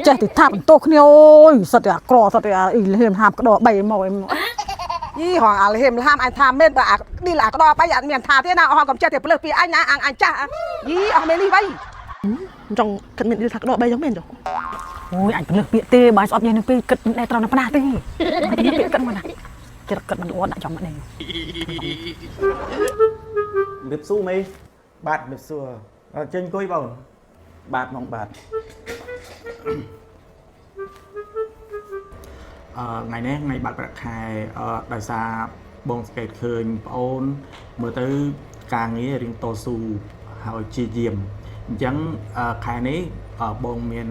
ចេះតែថាបន្ទោសគ្នាអូយសិតតែអាក្រសិតតែអាអ៊ីលហេមហាមក្តោបីមកអីមក យីហងអាលហេមលហាមអញថាមែនបើអាឌីលអាក្តោបីអត់មានថាទេណាអស់កុំចេះតែភ្លើសពីអញណាអញអញចាស់យីអស់មេនេះវៃ ចង់គិតមានឌីលថាក្តោបីយ៉ាងមែនចុះ អូយអញពលឹះពាក្យទេបើស្អប់យាយនឹងពេកគិតមិនដែលត្រង់ណាផ្នះទេអញពលឹះពាក្យគិតមកណាចិត្តគិតមិនល្អដាក់ចំមកនេះ មៀបស៊ូមេ បាទមៀបសួរអើចេញអង្គុយបង បាទបងបាទថ្ងៃនេះថ្ងៃបាត់ប្រាក់ខែដោយសារបងស្កេតឃើញប្អូនមើលទៅការងាររៀងតស៊ូហើយជាយាមអញ្ចឹងខែនេះបងមាន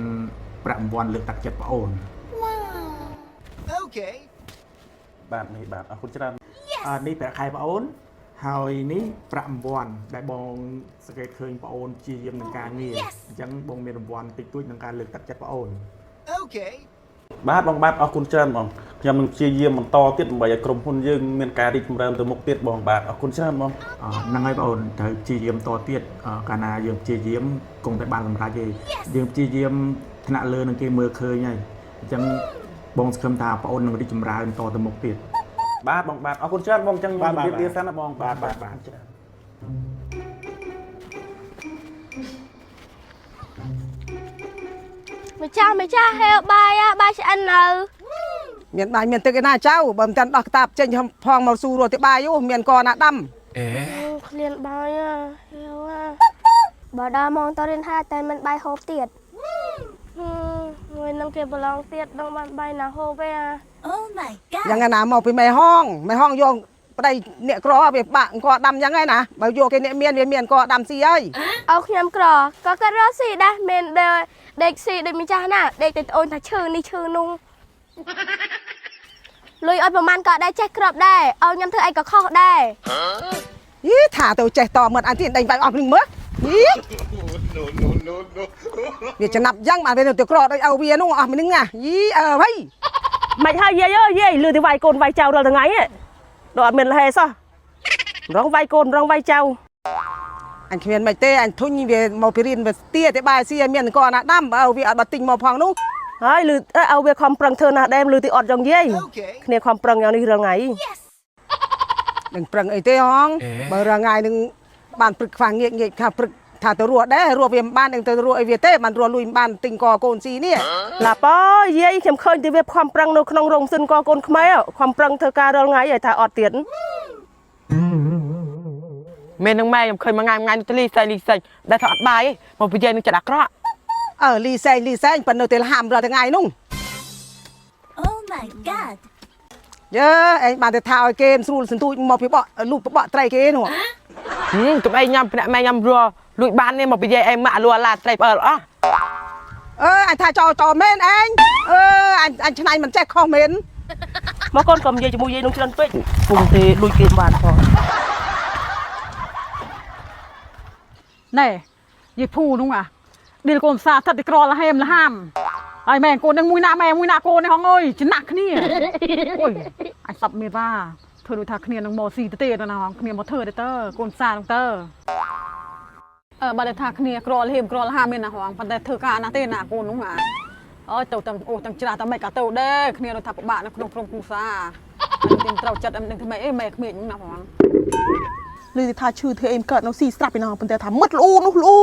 ប្រាក់រង្វាន់លើកទឹកចិត្តប្អូន Okay. បាទនេះបាទអរគុណច្រើន នេះប្រាក់ខែប្អូនហើយនេះប្រាក់រង្វាន់ដែលបងសង្កេតឃើញប្អូនជាយាមនឹងការងារអញ្ចឹងបងមានរង្វាន់តិចតួចក្នុងការលើកទឹកចិត្តប្អូន Okay. បាទបងបាទអរគុណច្រើនបងខ្ញុំនឹងព្យាយាមបន្តទៀតដើម្បីឲ្យក្រុមហ៊ុនយើងមានការរីកចម្រើនទៅមុខទៀតបងបាទអរគុណច្រើនបង ហ្នឹងហើយបងអូនត្រូវព្យាយាមតទៀតកាលណាយើងព្យាយាមគង់តែបានសម្រេចទេយើងព្យាយាមថ្នាក់លើនឹងគេមើលឃើញហើយអញ្ចឹងបងសង្ឃឹមថាបងអូននឹងរីកចម្រើនតទៅមុខទៀត បាទបងបាទអរគុណច្រើនបងអញ្ចឹង បាទ ជម្រាប បាទ លាសិនណាបង បាទបាទបាទ ច្រើន ម្ចាស់ម្ចាស់ហេវបាយអាបាយឆ្អិននៅ មានបាយមានទឹកឯណាចៅបើមិនតាន់ដោះក្តាប់ចេញផងមកស៊ូរស់ទីបាយអូមានកណាដាំ ឃ្លានបាយអាហេវអាបើដល់ម៉ោងតរៀនហើយតែមិនបាយហូបទៀតហឹមមួយនឹងគេប្រឡងទៀតដល់បានបាយណាហូបឯអា Oh my god. យ៉ាងណាមកពីម៉ែហងម៉ែហងយកប្តីអ្នកក្រវាបាក់អង្គដាំយ៉ាងហ្នឹងណាបើយកគេអ្នកមានវាមានអង្គដាំស៊ីហើយ អោខ្ញុំក្រក៏គាត់រកស៊ីដែរមិនដែលដេកស៊ីដូចម្ចាស់ណាដេកតែត្អូនថាឈឺនេះឈឺនោះលុយឲ្យប្រហែលក៏ដែរចេះក្របដែរឲ្យខ្ញុំធ្វើអីក៏ខុសដែរ យីថាទៅចេះតមើលអញទីដេញបាយអស់នឹងមើលយី វាចំណាប់យ៉ាងបានវានៅទៅក្រដូចឲ្យវានោះអស់មិននឹងណាយីអើហី មិនហើយយាយអើយយាយលឺតែវាយកូនវាយចៅរាល់ថ្ងៃហ៎ដល់អត់មានលហេសោះម្ដងវាយកូនម្ដងវាយចៅ អញគ្មានមិនទេអញធុញវាមកពីរៀនវាស្ទាតែបាយស៊ីឲ្យមានកណាដាំបើវាអត់បើទិញមកផងនោះ ហើយលឺឲ្យវាខំប្រឹងធ្វើណាស់ដែរលឺទីអត់ចង់យាយ Okay. គ្នាខំប្រឹងយ៉ាងនេះរាល់ថ្ងៃ នឹងប្រឹងអីទេហងបើរងាយនឹងបានព្រឹកខ្វះងាកងាកថាព្រឹកថាទៅរស់ដែររស់វាមិនបាននឹងទៅរស់អីវាទេបានរស់លុយមិនបានទិញកកូនស៊ីនេះ ឡាប៉យាយខ្ញុំឃើញទីវាខំប្រឹងនៅក្នុងរោងសិនកកូនខ្មែរខំប្រឹងធ្វើការរាល់ថ្ងៃឲ្យថាអត់ទៀត មែននឹងម៉ែខ្ញុំឃើញមួយថ្ងៃមួយថ្ងៃនោះទៅលីសែងលីសែងដែលថាអត់បាយទេមកនិយាយនឹងចិត្តអាក្រក់ អើលីសែងលីសែងប៉ុន្តែទៅហាមរាល់ថ្ងៃនោះ Oh my god. យើឯងបានទៅថាឲ្យគេស្រួលសន្ទូចមកពីបក់លូកបក់ត្រីគេនោះ ហឹមកុំអីញ៉ាំភ្នាក់ម៉ែញ៉ាំរស់លួចបាននេះមកនិយាយអីម៉ាក់លួឡាត្រីផ្អើលអស់ អើអញថាចោចោមែនឯងអើអញអញឆ្នៃមិនចេះខុសមែន មកកូនកុំនិយាយជាមួយយាយនោះច្រើនពេកពុំទេលួចគេបានផង ណែយាយភូនោះអាឌីលកូនផ្សារស្ថិតទីក្រលហេមលហាមហើយម៉ែកូននឹងមួយណាម៉ែមួយណាកូននេះហងអើយចំណាក់គ្នាអូយអញសັບមានว่าធ្វើដូចថាគ្នានឹងមកស៊ីទៅទេណាហងគ្នាមកធ្វើទៅតើកូនផ្សារនោះតើអឺបើតែថាគ្នាក្រលហេមក្រលហាមមានណាហងប៉ុន្តែធ្វើការណាទេណាកូននោះអាអើយទៅទាំងអូទាំងច្រាស់តែមិនក៏ទៅដែរគ្នាដូចថាពិបាកនៅក្នុងក្រុមគ្រួសារអញត្រូវចិត្តអញនឹងធ្វើម៉េចអីម៉ែក្មេកហ្នឹងណាហង លឺថាឈឺធ្វើអីមិនកើតនៅស៊ីស្រាប់ឯណោះប៉ុន្តែថាមត់លូនោះលូ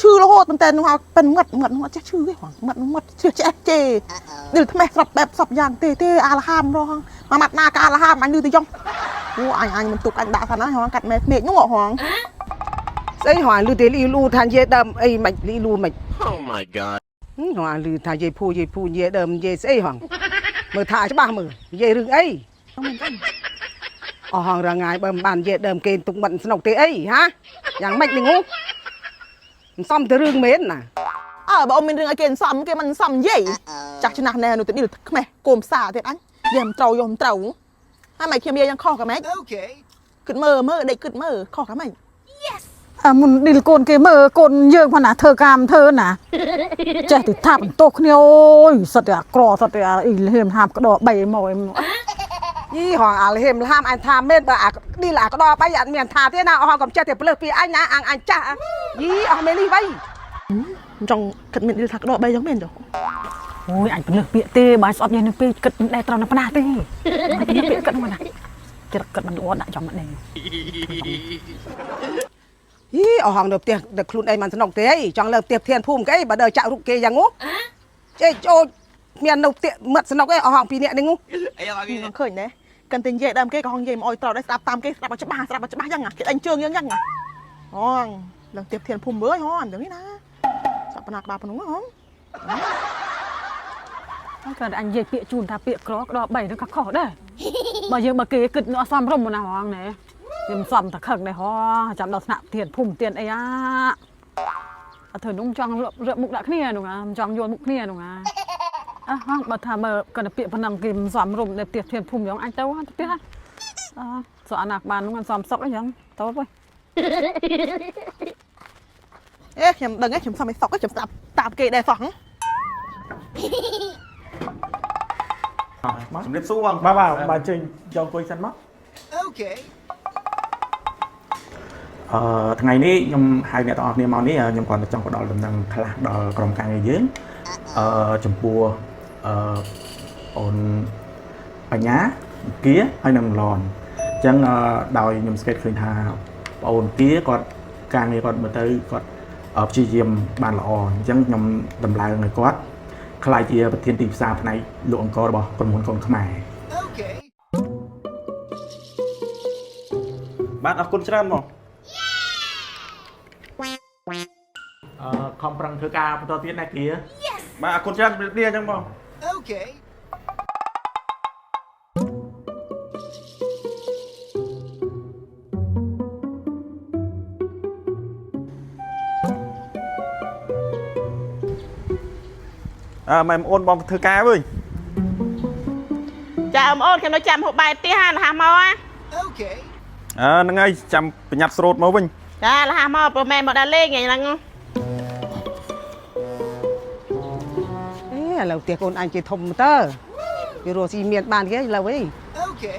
ឈឺរហូតប៉ុន្តែនោះឲ្យប៉ិនមត់មត់នោះអត់ចេះឈឺទេហងមត់នោះមត់ជឿចេះជេឌិលថ្មេះស្រាប់បែបសពយ៉ាងទេទេអាលហាមរងមួយម៉ាត់ណាក៏អាលហាមអញលឺទៅយ៉ងអូអញអញមិនទុកអញដាក់សិនណាហងកាត់ម៉ែភ្នែកនោះហង ស្អីហងលឺទេលីលូថានិយាយដើមអីមិនលីលូមិន Oh my god. ហងលឺថានិយាយភូនិយាយភូនិយាយដើមនិយាយស្អីហងមើលថាច្បាស់មើលនិយាយរឿងអីអស់ហងរងាយបើមិនបាននិយាយដើមគេទុកមិនស្នុកទេអីហាយ៉ាងម៉េចនេះងូមិនសមទៅរឿងមែនណា អើបើអ៊ំមានរឿងអីគេសំគេមិនសំនិយាយចាស់ឆ្នះណែនោះទៅឌីលខ្មេះគោមសាទៀតអញនិយាយមិនត្រូវយកមិនត្រូវហើយមិនខ្ញុំនិយាយយ៉ាងខុសក៏ម៉េច Okay. គិតមើលមើលដេកគិតមើលខុសក៏ម៉េច អាមុនឌីលកូនគេមើលកូនយើងផងណាធ្វើការមិនធ្វើណាចេះតែថាបន្ទោសគ្នាអូយសិតតែអាក្រសិតតែអាអ៊ីលហេមហាមក្តោបីមកអីមក យីហងអាលហេមលហាមអញថាមែនបើអាឌីលអាក្តោបីអត់មានថាទេណាអស់ហងកុំចេះតែភ្លើសពីអញណាអញអញចាស់យីអស់មេនេះវៃ ចង់គិតមានឌីលថាក្តោបីយ៉ាងមែនចុះ អូយអញពលឹះពាក្យទេបើស្អប់យាយនឹងពេកគិតមិនដែលត្រង់នៅប៉ុណ្ណាទេអញពលឹះពាក្យគិតហ្នឹងណាចិត្តគិតមិនល្អដាក់ចំមកនេះ ហីអស់ហងនៅផ្ទះតែខ្លួនឯងមិនស្នុកទេអីចង់លើផ្ទះធានភូមិគេអីបើដើរចាក់រូបគេយ៉ាងងចេះចូលមាននៅផ្ទះមិត្តស្នុកអីអស់ហងពីរនាក់នេះង ខ្ញុំឃើញដែរកាន់តែនិយាយដើមគេក៏ហងនិយាយមកអោយត្រូវដែរស្ដាប់តាមគេស្ដាប់ឲ្យច្បាស់ស្ដាប់ឲ្យច្បាស់យ៉ាងគេដេញជើងយើងយ៉ាងហងឡើងទៀបធានភូមិមើលហងយ៉ាងនេះណាសពណាក្បាលប៉ុណ្ណឹងហង ហើយគាត់អញនិយាយពាក្យជូនថាពាក្យក្រក្តោ3ហ្នឹងក៏ខុសដែរបើយើងបើគេគិតអត់សមរម្យណាហងណែវាមិនសមតែខឹងដែរហងចាំដល់ថ្នាក់ធានភូមិធានអីអាអត់ធ្វើនោះចង់រើមុខដាក់គ្នានោះអាមិនចង់យល់មុខគ្នានោះអាអះហងបើថាមើលគាត់ពាក្យប៉ុណ្ណឹងគេមិនសមរម្យនៅផ្ទះធានភូមិយ៉ាងអញទៅផ្ទះអសអាណាបាននោះសមសុកអីយ៉ាងទៅទៅ អេខ្ញុំដឹងខ្ញុំសុំឲ្យសុកខ្ញុំស្ដាប់តាមគេដែរសោះ ជំរាបសួរបងបាទបាទបាទជើញយកអង្គុយសិនមក Okay. អឺថ្ងៃនេះខ្ញុំហៅអ្នកទាំងអស់គ្នាមកនេះខ្ញុំគ្រាន់តែចង់ផ្ដល់ដំណឹងខ្លះដល់ក្រុមការងារយើងអឺចំពោះអឺអូនបញ្ញាគាហើយនិងឡនអញ្ចឹងដោយខ្ញុំស្កេតឃើញថាបងអូនគាគាត់ការងារគាត់មើលទៅគាត់ព្យាយាមបានល្អអញ្ចឹងខ្ញុំដំឡើងឲ្យគាត់ក្លាយជាប្រធានទីផ្សារផ្នែកលក់អង្គរបស់ក្រុមហ៊ុនកូនខ្មែរ Okay. បាទអរគុណច្រើនមក អឺខំប្រឹងធ្វើការបន្តទៀតណាគា បាទអរគុណច្រើនជំរាបលាអញ្ចឹងបង Okay. អើម៉ែប្អូនបងធ្វើការវិញ ចាអ៊ំអូនខ្ញុំនៅចាំហូបបាយផ្ទះហាលះមកហ่ะ Okay. អើហ្នឹងហើយចាំប្រញាប់ស្រូតមកវិញ ចាលះមកព្រោះម៉ែមកដល់លេងថ្ងៃហ្នឹង អេឥឡូវផ្ទះកូនអញគេធំតើគេរស់ស៊ីមានបានគេឥឡូវអី Okay.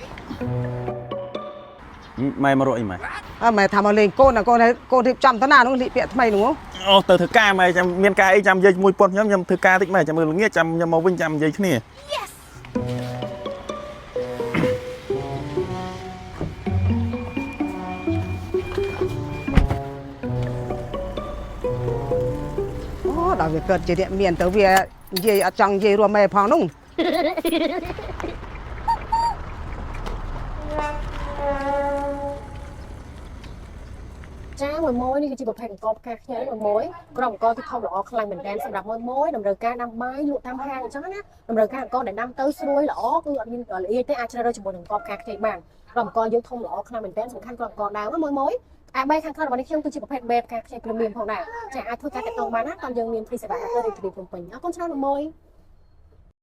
ម៉ែមករកអីម៉ែ អើម៉ែថាមកលេងកូនណាកូនកូនរៀបចំតាណានោះលីពាក់ថ្មីនោះ អូទៅធ្វើការម៉ែចាំមានការអីចាំនិយាយជាមួយពុនខ្ញុំខ្ញុំធ្វើការតិចម៉ែចាំមើលល្ងាចចាំខ្ញុំមកវិញចាំនិយាយគ្នា អូដល់វាកើតជាអ្នកមានទៅវានិយាយអត់ចង់និយាយរួមម៉ែផងនោះ ចាមួយមួយនេះគឺជាប្រភេទអង្ករផ្កាខ្ញីមួយមួយក្រុមអង្ករគឺធំល្អខ្លាំងមែនទែនសម្រាប់មួយមួយតម្រូវការដាំបាយលក់តាមហាងអញ្ចឹងណាតម្រូវការអង្ករដែលដាំទៅស្រួយល្អគឺអត់មានល្អទេអាចជ្រើសរើសជាមួយនឹងអង្ករផ្កាខ្ញីបានក្រុមអង្ករយើងធំល្អខ្លាំងមែនទែនសំខាន់ក្រុមអង្ករដើមមួយមួយឯបែខាងក្រៅរបស់នេះខ្ញុំគឺជាប្រភេទបែផ្កាខ្ញីព្រីមៀមផងដែរចាអាចធ្វើការតាក់ទងបានណាតាមយើងមានព្រីសេវានៅរាជធានីភ្នំពេញអរគុណច្រើនមួយមួយ។